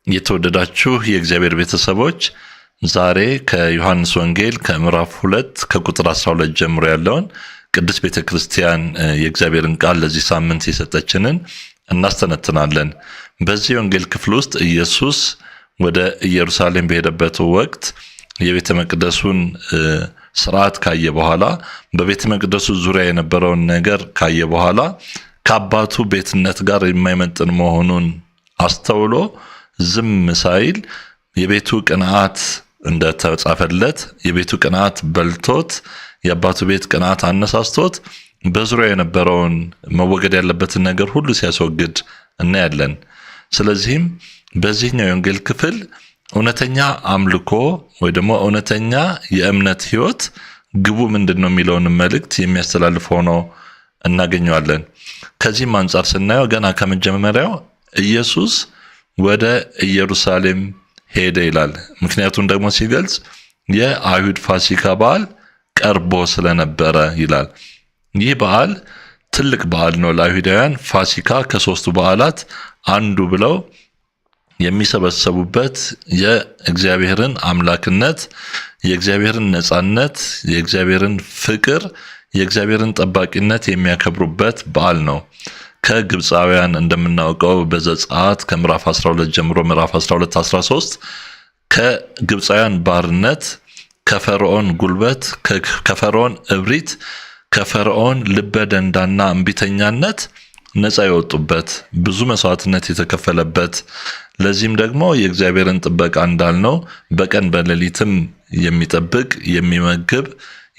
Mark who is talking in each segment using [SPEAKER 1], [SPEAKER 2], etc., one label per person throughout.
[SPEAKER 1] የተወደዳችሁ የእግዚአብሔር ቤተሰቦች፣ ዛሬ ከዮሐንስ ወንጌል ከምዕራፍ 2 ከቁጥር 12 ጀምሮ ያለውን ቅድስት ቤተ ክርስቲያን የእግዚአብሔርን ቃል ለዚህ ሳምንት የሰጠችንን እናስተነትናለን። በዚህ የወንጌል ክፍል ውስጥ ኢየሱስ ወደ ኢየሩሳሌም በሄደበት ወቅት የቤተ መቅደሱን ስርዓት ካየ በኋላ፣ በቤተ መቅደሱ ዙሪያ የነበረውን ነገር ካየ በኋላ፣ ከአባቱ ቤትነት ጋር የማይመጥን መሆኑን አስተውሎ ዝም ሳይል የቤቱ ቅንዓት እንደተጻፈለት የቤቱ ቅንዓት በልቶት፣ የአባቱ ቤት ቅንዓት አነሳስቶት በዙሪያ የነበረውን መወገድ ያለበትን ነገር ሁሉ ሲያስወግድ እናያለን። ስለዚህም በዚህኛው የወንጌል ክፍል እውነተኛ አምልኮ ወይ ደግሞ እውነተኛ የእምነት ሕይወት ግቡ ምንድን ነው የሚለውን መልእክት የሚያስተላልፍ ሆኖ እናገኘዋለን። ከዚህም አንጻር ስናየው ገና ከመጀመሪያው ኢየሱስ ወደ ኢየሩሳሌም ሄደ ይላል። ምክንያቱም ደግሞ ሲገልጽ የአይሁድ ፋሲካ በዓል ቀርቦ ስለነበረ ይላል። ይህ በዓል ትልቅ በዓል ነው ለአይሁዳውያን። ፋሲካ ከሶስቱ በዓላት አንዱ ብለው የሚሰበሰቡበት፣ የእግዚአብሔርን አምላክነት፣ የእግዚአብሔርን ነጻነት፣ የእግዚአብሔርን ፍቅር፣ የእግዚአብሔርን ጠባቂነት የሚያከብሩበት በዓል ነው። ከግብፃውያን እንደምናውቀው በዘጸአት ከምዕራፍ 12 ጀምሮ ምዕራፍ 12፣ 13 ከግብፃውያን ባርነት፣ ከፈርዖን ጉልበት፣ ከፈርዖን እብሪት፣ ከፈርዖን ልበ ደንዳና እምቢተኛነት ነፃ የወጡበት፣ ብዙ መስዋዕትነት የተከፈለበት፣ ለዚህም ደግሞ የእግዚአብሔርን ጥበቃ እንዳልነው በቀን በሌሊትም የሚጠብቅ፣ የሚመግብ፣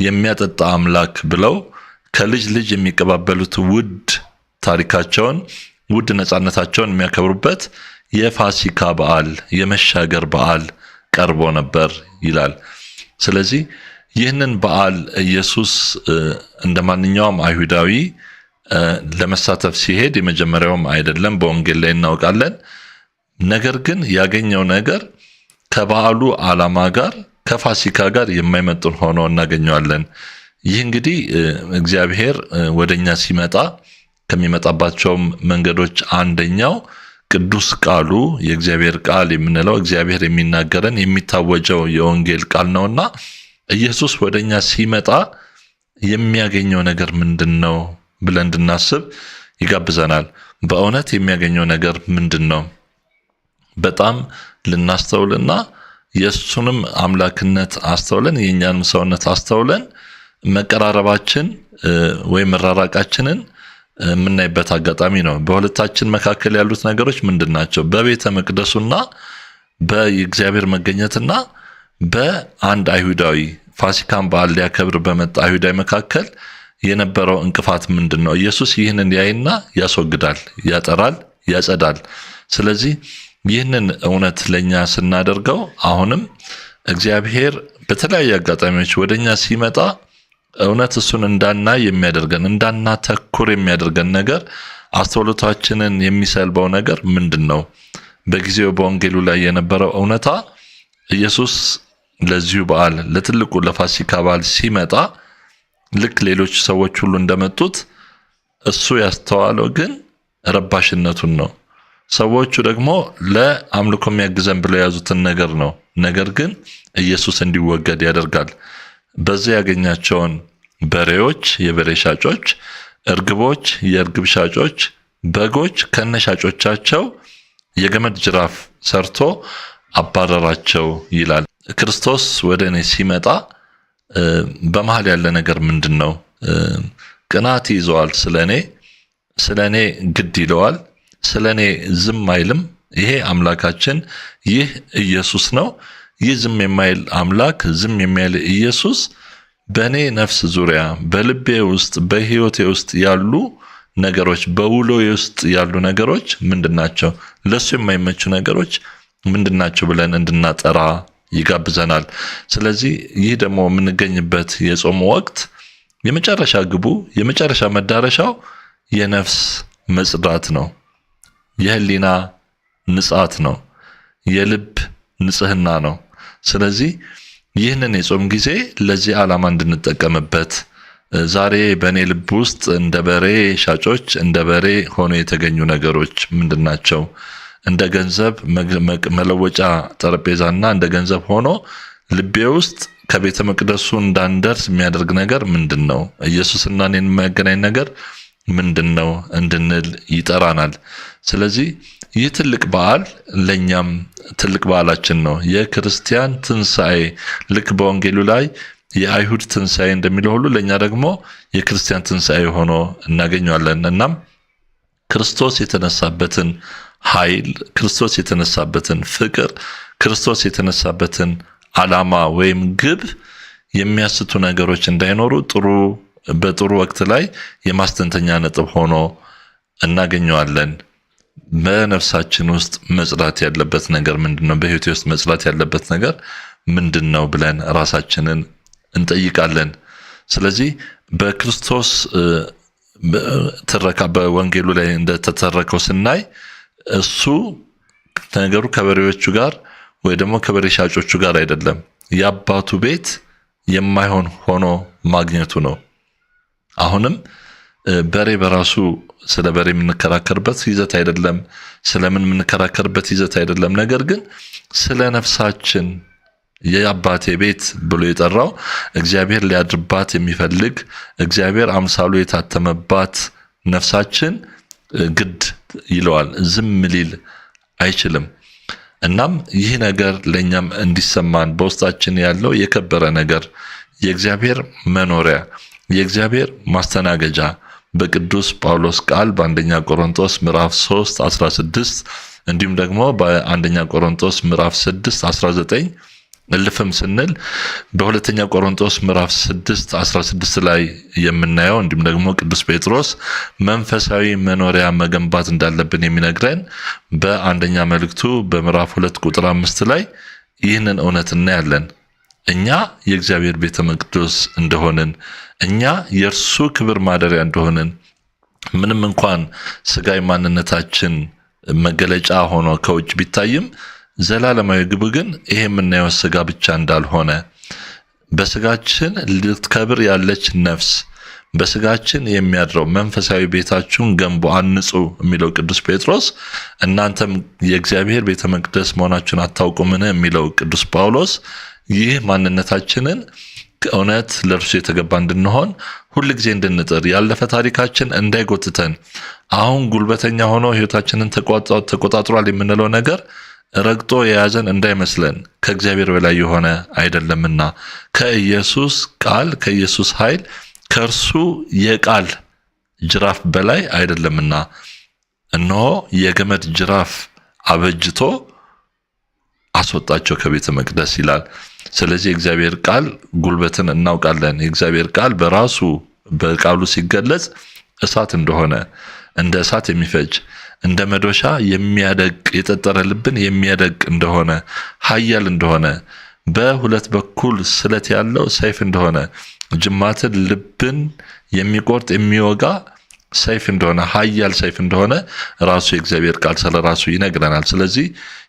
[SPEAKER 1] የሚያጠጣ አምላክ ብለው ከልጅ ልጅ የሚቀባበሉት ውድ ታሪካቸውን፣ ውድ ነፃነታቸውን የሚያከብሩበት የፋሲካ በዓል፣ የመሻገር በዓል ቀርቦ ነበር ይላል። ስለዚህ ይህንን በዓል ኢየሱስ እንደ ማንኛውም አይሁዳዊ ለመሳተፍ ሲሄድ የመጀመሪያውም አይደለም፣ በወንጌል ላይ እናውቃለን። ነገር ግን ያገኘው ነገር ከበዓሉ ዓላማ ጋር፣ ከፋሲካ ጋር የማይመጥን ሆኖ እናገኘዋለን። ይህ እንግዲህ እግዚአብሔር ወደኛ ሲመጣ ከሚመጣባቸውም መንገዶች አንደኛው ቅዱስ ቃሉ፣ የእግዚአብሔር ቃል የምንለው እግዚአብሔር የሚናገረን የሚታወጀው የወንጌል ቃል ነውና ኢየሱስ ወደኛ ሲመጣ የሚያገኘው ነገር ምንድን ነው ብለን እንድናስብ ይጋብዘናል። በእውነት የሚያገኘው ነገር ምንድን ነው? በጣም ልናስተውልና የእሱንም አምላክነት አስተውለን የእኛንም ሰውነት አስተውለን መቀራረባችን ወይም መራራቃችንን የምናይበት አጋጣሚ ነው። በሁለታችን መካከል ያሉት ነገሮች ምንድን ናቸው? በቤተ መቅደሱና በእግዚአብሔር መገኘትና በአንድ አይሁዳዊ ፋሲካን በዓል ሊያከብር በመጣ አይሁዳዊ መካከል የነበረው እንቅፋት ምንድን ነው? ኢየሱስ ይህንን ያይና ያስወግዳል፣ ያጠራል፣ ያጸዳል። ስለዚህ ይህንን እውነት ለእኛ ስናደርገው አሁንም እግዚአብሔር በተለያዩ አጋጣሚዎች ወደኛ ሲመጣ እውነት እሱን እንዳናይ የሚያደርገን፣ እንዳናተኩር የሚያደርገን ነገር፣ አስተውሎታችንን የሚሰልበው ነገር ምንድን ነው? በጊዜው በወንጌሉ ላይ የነበረው እውነታ ኢየሱስ ለዚሁ በዓል፣ ለትልቁ ለፋሲካ በዓል ሲመጣ ልክ ሌሎች ሰዎች ሁሉ እንደመጡት እሱ ያስተዋለው ግን ረባሽነቱን ነው። ሰዎቹ ደግሞ ለአምልኮ የሚያግዘን ብለው የያዙትን ነገር ነው። ነገር ግን ኢየሱስ እንዲወገድ ያደርጋል። በዚያ ያገኛቸውን በሬዎች፣ የበሬ ሻጮች፣ እርግቦች፣ የእርግብ ሻጮች፣ በጎች ከነሻጮቻቸው የገመድ ጅራፍ ሰርቶ አባረራቸው ይላል። ክርስቶስ ወደ እኔ ሲመጣ በመሀል ያለ ነገር ምንድን ነው? ቅናት ይዘዋል። ስለ እኔ ግድ ይለዋል። ስለ እኔ ዝም አይልም። ይሄ አምላካችን ይህ ኢየሱስ ነው። ይህ ዝም የማይል አምላክ፣ ዝም የማይል ኢየሱስ በእኔ ነፍስ ዙሪያ፣ በልቤ ውስጥ፣ በህይወቴ ውስጥ ያሉ ነገሮች፣ በውሎዬ ውስጥ ያሉ ነገሮች ምንድን ናቸው? ለእሱ የማይመቹ ነገሮች ምንድን ናቸው ብለን እንድናጠራ ይጋብዘናል። ስለዚህ ይህ ደግሞ የምንገኝበት የጾም ወቅት የመጨረሻ ግቡ፣ የመጨረሻ መዳረሻው የነፍስ መጽዳት ነው። የህሊና ንጻት ነው። የልብ ንጽህና ነው። ስለዚህ ይህንን የጾም ጊዜ ለዚህ ዓላማ እንድንጠቀምበት፣ ዛሬ በእኔ ልብ ውስጥ እንደ በሬ ሻጮች፣ እንደ በሬ ሆኖ የተገኙ ነገሮች ምንድን ናቸው? እንደ ገንዘብ መለወጫ ጠረጴዛና እንደ ገንዘብ ሆኖ ልቤ ውስጥ ከቤተ መቅደሱ እንዳንደርስ የሚያደርግ ነገር ምንድን ነው? ኢየሱስና እኔን የማያገናኝ ነገር ምንድን ነው እንድንል ይጠራናል። ስለዚህ ይህ ትልቅ በዓል ለእኛም ትልቅ በዓላችን ነው። የክርስቲያን ትንሣኤ ልክ በወንጌሉ ላይ የአይሁድ ትንሣኤ እንደሚለው ሁሉ ለእኛ ደግሞ የክርስቲያን ትንሣኤ ሆኖ እናገኘዋለን። እናም ክርስቶስ የተነሳበትን ኃይል፣ ክርስቶስ የተነሳበትን ፍቅር፣ ክርስቶስ የተነሳበትን ዓላማ ወይም ግብ የሚያስቱ ነገሮች እንዳይኖሩ ጥሩ በጥሩ ወቅት ላይ የማስተንተኛ ነጥብ ሆኖ እናገኘዋለን። በነፍሳችን ውስጥ መጽዳት ያለበት ነገር ምንድን ነው? በሕይወቴ ውስጥ መጽዳት ያለበት ነገር ምንድን ነው ብለን ራሳችንን እንጠይቃለን። ስለዚህ በክርስቶስ ትረካ በወንጌሉ ላይ እንደተተረከው ስናይ እሱ ነገሩ ከበሬዎቹ ጋር ወይ ደግሞ ከበሬ ሻጮቹ ጋር አይደለም፣ የአባቱ ቤት የማይሆን ሆኖ ማግኘቱ ነው። አሁንም በሬ በራሱ ስለ በሬ የምንከራከርበት ይዘት አይደለም፣ ስለምን የምንከራከርበት ይዘት አይደለም። ነገር ግን ስለ ነፍሳችን የአባቴ ቤት ብሎ የጠራው እግዚአብሔር ሊያድርባት የሚፈልግ እግዚአብሔር አምሳሉ የታተመባት ነፍሳችን ግድ ይለዋል፣ ዝም ሊል አይችልም። እናም ይህ ነገር ለእኛም እንዲሰማን በውስጣችን ያለው የከበረ ነገር የእግዚአብሔር መኖሪያ የእግዚአብሔር ማስተናገጃ በቅዱስ ጳውሎስ ቃል በአንደኛ ቆሮንቶስ ምዕራፍ 3 16 እንዲሁም ደግሞ በአንደኛ ቆሮንቶስ ምዕራፍ 6 19 እልፍም ስንል በሁለተኛ ቆሮንቶስ ምዕራፍ 6 16 ላይ የምናየው እንዲሁም ደግሞ ቅዱስ ጴጥሮስ መንፈሳዊ መኖሪያ መገንባት እንዳለብን የሚነግረን በአንደኛ መልእክቱ በምዕራፍ 2 ቁጥር 5 ላይ ይህንን እውነት እናያለን። እኛ የእግዚአብሔር ቤተ መቅደስ እንደሆንን፣ እኛ የእርሱ ክብር ማደሪያ እንደሆንን፣ ምንም እንኳን ስጋዊ ማንነታችን መገለጫ ሆኖ ከውጭ ቢታይም ዘላለማዊ ግቡ ግን ይሄ የምናየው ስጋ ብቻ እንዳልሆነ፣ በስጋችን ልትከብር ያለች ነፍስ፣ በስጋችን የሚያድረው መንፈሳዊ ቤታችሁን ገንቡ አንጹ የሚለው ቅዱስ ጴጥሮስ፣ እናንተም የእግዚአብሔር ቤተ መቅደስ መሆናችሁን አታውቁምን የሚለው ቅዱስ ጳውሎስ፣ ይህ ማንነታችንን እውነት ለእርሱ የተገባ እንድንሆን ሁል ጊዜ እንድንጥር፣ ያለፈ ታሪካችን እንዳይጎትተን፣ አሁን ጉልበተኛ ሆኖ ሕይወታችንን ተቆጣጥሯል የምንለው ነገር ረግጦ የያዘን እንዳይመስለን፣ ከእግዚአብሔር በላይ የሆነ አይደለምና፣ ከኢየሱስ ቃል፣ ከኢየሱስ ኃይል፣ ከእርሱ የቃል ጅራፍ በላይ አይደለምና፣ እነሆ የገመድ ጅራፍ አበጅቶ አስወጣቸው ከቤተ መቅደስ ይላል። ስለዚህ የእግዚአብሔር ቃል ጉልበትን እናውቃለን። የእግዚአብሔር ቃል በራሱ በቃሉ ሲገለጽ እሳት እንደሆነ፣ እንደ እሳት የሚፈጅ፣ እንደ መዶሻ የሚያደቅ፣ የጠጠረ ልብን የሚያደቅ እንደሆነ፣ ኃያል እንደሆነ፣ በሁለት በኩል ስለት ያለው ሰይፍ እንደሆነ፣ ጅማትን ልብን የሚቆርጥ የሚወጋ ሰይፍ እንደሆነ፣ ኃያል ሰይፍ እንደሆነ ራሱ የእግዚአብሔር ቃል ስለ ራሱ ይነግረናል። ስለዚህ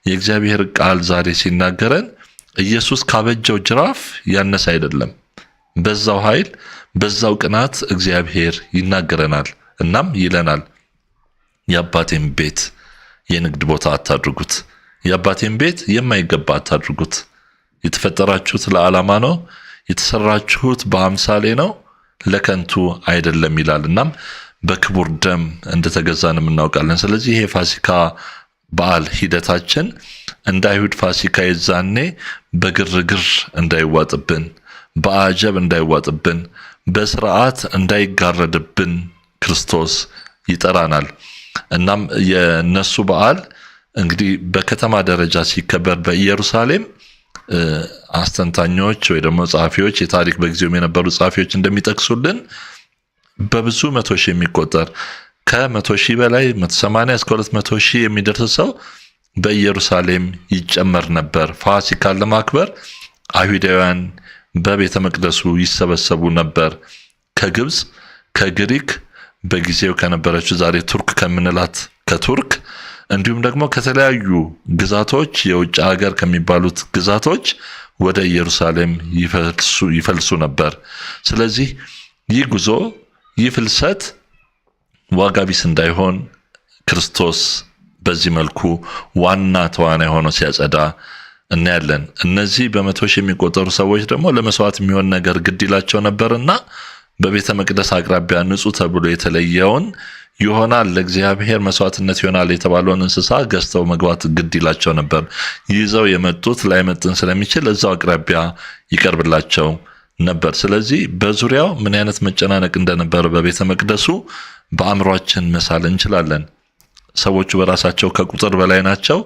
[SPEAKER 1] የእግዚአብሔር ቃል ዛሬ ሲናገረን ኢየሱስ ካበጀው ጅራፍ ያነሰ አይደለም። በዛው ኃይል በዛው ቅናት እግዚአብሔር ይናገረናል። እናም ይለናል፣ የአባቴን ቤት የንግድ ቦታ አታድርጉት፣ የአባቴን ቤት የማይገባ አታድርጉት። የተፈጠራችሁት ለዓላማ ነው፣ የተሰራችሁት በአምሳሌ ነው፣ ለከንቱ አይደለም ይላል። እናም በክቡር ደም እንደተገዛንም እናውቃለን። ስለዚህ ይሄ ፋሲካ በዓል ሂደታችን እንደ አይሁድ ፋሲካ የዛኔ በግርግር እንዳይዋጥብን፣ በአጀብ እንዳይዋጥብን፣ በስርዓት እንዳይጋረድብን ክርስቶስ ይጠራናል። እናም የነሱ በዓል እንግዲህ በከተማ ደረጃ ሲከበር በኢየሩሳሌም አስተንታኞች ወይ ደግሞ ጸሐፊዎች፣ የታሪክ በጊዜውም የነበሩ ጸሐፊዎች እንደሚጠቅሱልን በብዙ መቶ ሺህ የሚቆጠር፣ ከ100,000 በላይ፣ 180 እስከ 200,000 የሚደርስ ሰው በኢየሩሳሌም ይጨመር ነበር። ፋሲካን ለማክበር አይሁዳውያን በቤተ መቅደሱ ይሰበሰቡ ነበር። ከግብፅ፣ ከግሪክ፣ በጊዜው ከነበረችው ዛሬ ቱርክ ከምንላት ከቱርክ፣ እንዲሁም ደግሞ ከተለያዩ ግዛቶች፣ የውጭ ሀገር ከሚባሉት ግዛቶች ወደ ኢየሩሳሌም ይፈልሱ ነበር። ስለዚህ ይህ ጉዞ፣ ይህ ፍልሰት ዋጋ ቢስ እንዳይሆን ክርስቶስ በዚህ መልኩ ዋና ተዋናይ ሆኖ ሲያጸዳ እናያለን። እነዚህ በመቶ ሺህ የሚቆጠሩ ሰዎች ደግሞ ለመስዋዕት የሚሆን ነገር ግድ ይላቸው ነበርና በቤተ መቅደስ አቅራቢያ ንጹሕ ተብሎ የተለየውን ይሆናል ለእግዚአብሔር መስዋዕትነት ይሆናል የተባለውን እንስሳ ገዝተው መግባት ግድ ይላቸው ነበር። ይዘው የመጡት ላይመጥን ስለሚችል እዛው አቅራቢያ ይቀርብላቸው ነበር። ስለዚህ በዙሪያው ምን አይነት መጨናነቅ እንደነበረ በቤተ መቅደሱ በአእምሯችን መሳል እንችላለን። ሰዎቹ በራሳቸው ከቁጥር በላይ ናቸው።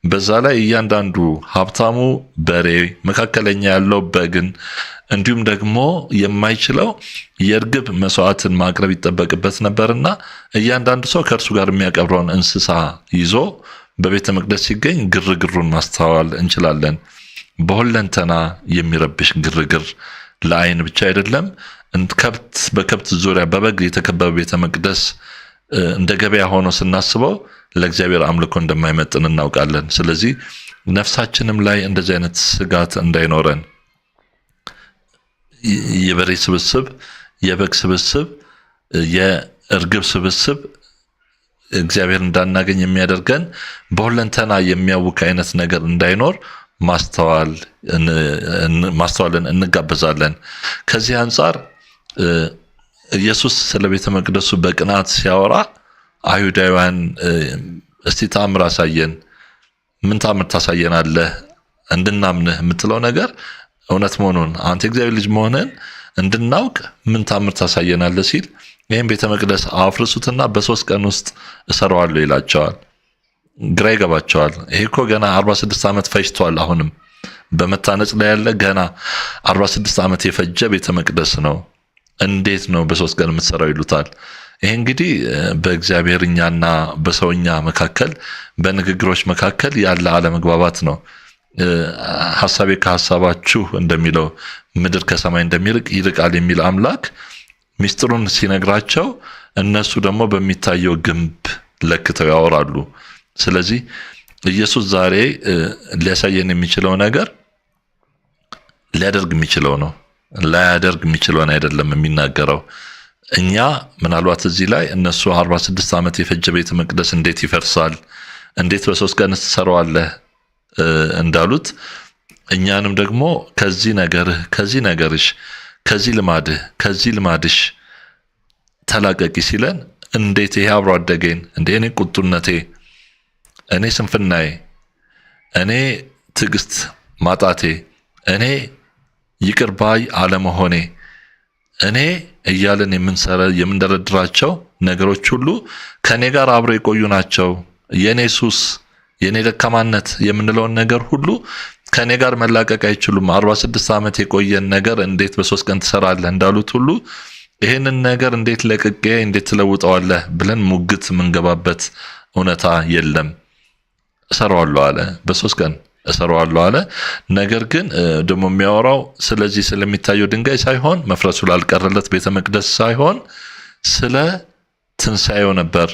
[SPEAKER 1] በዛ ላይ እያንዳንዱ ሀብታሙ በሬ፣ መካከለኛ ያለው በግን፣ እንዲሁም ደግሞ የማይችለው የእርግብ መስዋዕትን ማቅረብ ይጠበቅበት ነበርና እያንዳንዱ ሰው ከእርሱ ጋር የሚያቀብረውን እንስሳ ይዞ በቤተ መቅደስ ሲገኝ ግርግሩን ማስተዋል እንችላለን። በሁለንተና የሚረብሽ ግርግር ለአይን ብቻ አይደለም። ከብት በከብት ዙሪያ በበግ የተከበበ ቤተ መቅደስ እንደ ገበያ ሆኖ ስናስበው ለእግዚአብሔር አምልኮ እንደማይመጥን እናውቃለን። ስለዚህ ነፍሳችንም ላይ እንደዚህ አይነት ስጋት እንዳይኖረን የበሬ ስብስብ፣ የበግ ስብስብ፣ የእርግብ ስብስብ እግዚአብሔር እንዳናገኝ የሚያደርገን በሁለንተና የሚያውክ አይነት ነገር እንዳይኖር ማስተዋልን እንጋበዛለን። ከዚህ አንጻር ኢየሱስ ስለ ቤተ መቅደሱ በቅናት ሲያወራ አይሁዳውያን እስቲ ተአምር አሳየን፣ ምን ተአምር ታሳየናለህ እንድናምንህ የምትለው ነገር እውነት መሆኑን አንተ የእግዚአብሔር ልጅ መሆንህን እንድናውቅ ምን ተአምር ታሳየናለህ ሲል ይህም ቤተ መቅደስ አፍርሱትና በ3 ቀን ውስጥ እሰራዋለሁ ይላቸዋል። ግራ ይገባቸዋል። ይሄ እኮ ገና 46 ዓመት ፈጅቷል። አሁንም በመታነጽ ላይ ያለ ገና 46 ዓመት የፈጀ ቤተ መቅደስ ነው። እንዴት ነው በ3 ቀን የምትሰራው ይሉታል። ይሄ እንግዲህ በእግዚአብሔርኛና በሰውኛ መካከል በንግግሮች መካከል ያለ አለመግባባት ነው። ሐሳቤ ከሐሳባችሁ እንደሚለው ምድር ከሰማይ እንደሚርቅ ይርቃል የሚል አምላክ ሚስጥሩን ሲነግራቸው እነሱ ደግሞ በሚታየው ግንብ ለክተው ያወራሉ። ስለዚህ ኢየሱስ ዛሬ ሊያሳየን የሚችለው ነገር ሊያደርግ የሚችለው ነው፣ ላያደርግ የሚችለውን አይደለም የሚናገረው። እኛ ምናልባት እዚህ ላይ እነሱ 46 ዓመት የፈጀ ቤተ መቅደስ እንዴት ይፈርሳል፣ እንዴት በ3 ቀን ትሰራዋለህ እንዳሉት እኛንም ደግሞ ከዚህ ነገርህ፣ ከዚህ ነገርሽ፣ ከዚህ ልማድህ፣ ከዚህ ልማድሽ ተላቀቂ ሲለን እንዴት ይሄ አብሮ አደገኝ እንዴ፣ እኔ ቁጡነቴ፣ እኔ ስንፍናዬ፣ እኔ ትዕግስት ማጣቴ፣ እኔ ይቅር ባይ አለመሆኔ፣ እኔ እያልን የምንደረድራቸው ነገሮች ሁሉ ከእኔ ጋር አብረው የቆዩ ናቸው። የእኔ ሱስ፣ የእኔ ደካማነት የምንለውን ነገር ሁሉ ከእኔ ጋር መላቀቅ አይችሉም። 46 ዓመት የቆየን ነገር እንዴት በ3 ቀን ትሰራለህ እንዳሉት ሁሉ ይህንን ነገር እንዴት ለቅቄ እንዴት ትለውጠዋለህ ብለን ሙግት የምንገባበት እውነታ የለም። እሰራዋለሁ አለ፣ በ3 ቀን እሰራዋለሁ አለ። ነገር ግን ደግሞ የሚያወራው ስለዚህ ስለሚታየው ድንጋይ ሳይሆን መፍረሱ ላልቀረለት ቤተ መቅደስ ሳይሆን ስለ ትንሣኤው ነበር።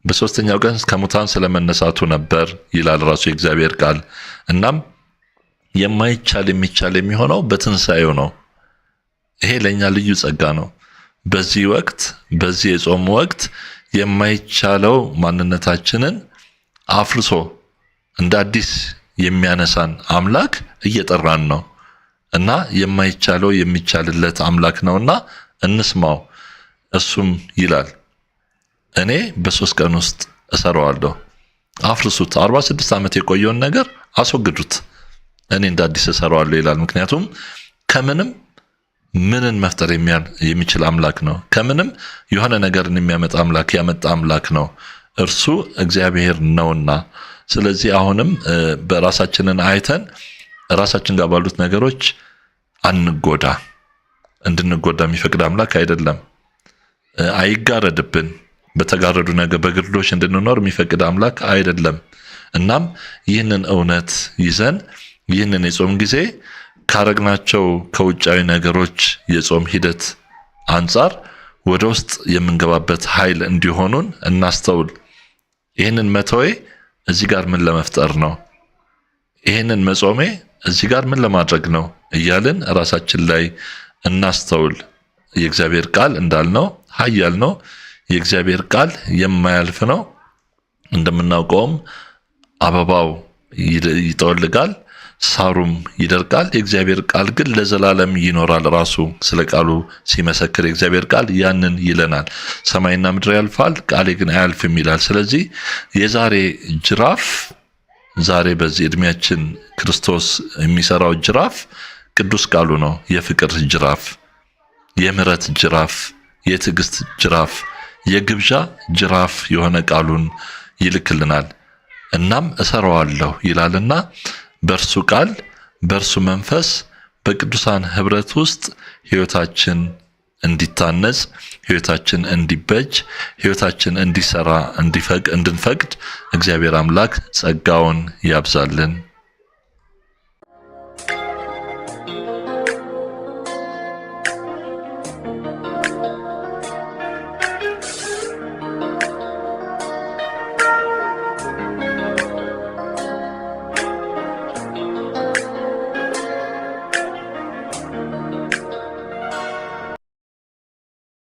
[SPEAKER 1] በ3ኛው ቀን ከሙታን ስለመነሳቱ ነበር ይላል ራሱ የእግዚአብሔር ቃል። እናም የማይቻል የሚቻል የሚሆነው በትንሣኤው ነው። ይሄ ለእኛ ልዩ ጸጋ ነው። በዚህ ወቅት በዚህ የጾም ወቅት የማይቻለው ማንነታችንን አፍርሶ እንደ አዲስ የሚያነሳን አምላክ እየጠራን ነው እና የማይቻለው የሚቻልለት አምላክ ነውና እንስማው። እሱም ይላል እኔ በ3 ቀን ውስጥ እሰራዋለሁ። አፍርሱት፣ 46 ዓመት የቆየውን ነገር አስወግዱት፣ እኔ እንደ አዲስ እሰራዋለሁ ይላል። ምክንያቱም ከምንም ምንን መፍጠር የሚችል አምላክ ነው። ከምንም የሆነ ነገርን የሚያመጣ አምላክ ያመጣ አምላክ ነው። እርሱ እግዚአብሔር ነውና። ስለዚህ አሁንም በራሳችንን አይተን ራሳችን ጋር ባሉት ነገሮች አንጎዳ። እንድንጎዳ የሚፈቅድ አምላክ አይደለም። አይጋረድብን። በተጋረዱ ነገር በግርዶሽ እንድንኖር የሚፈቅድ አምላክ አይደለም። እናም ይህንን እውነት ይዘን ይህንን የጾም ጊዜ ካረግናቸው ከውጫዊ ነገሮች የጾም ሂደት አንጻር ወደ ውስጥ የምንገባበት ኃይል እንዲሆኑን እናስተውል። ይህንን መተዌ እዚህ ጋር ምን ለመፍጠር ነው? ይህንን መጾሜ እዚህ ጋር ምን ለማድረግ ነው? እያልን ራሳችን ላይ እናስተውል። የእግዚአብሔር ቃል እንዳልነው ኃያል ነው። የእግዚአብሔር ቃል የማያልፍ ነው። እንደምናውቀውም አበባው ይጠወልጋል፣ ሳሩም ይደርቃል፣ የእግዚአብሔር ቃል ግን ለዘላለም ይኖራል። ራሱ ስለ ቃሉ ሲመሰክር የእግዚአብሔር ቃል ያንን ይለናል። ሰማይና ምድር ያልፋል፣ ቃሌ ግን አያልፍም ይላል። ስለዚህ የዛሬ ጅራፍ፣ ዛሬ በዚህ ዕድሜያችን ክርስቶስ የሚሰራው ጅራፍ ቅዱስ ቃሉ ነው። የፍቅር ጅራፍ፣ የምሕረት ጅራፍ፣ የትዕግስት ጅራፍ፣ የግብዣ ጅራፍ የሆነ ቃሉን ይልክልናል። እናም እሰራዋለሁ ይላልና በእርሱ ቃል፣ በእርሱ መንፈስ፣ በቅዱሳን ህብረት ውስጥ ህይወታችን እንዲታነጽ፣ ህይወታችን እንዲበጅ፣ ህይወታችን እንዲሰራ እንድንፈቅድ እግዚአብሔር አምላክ ጸጋውን ያብዛልን።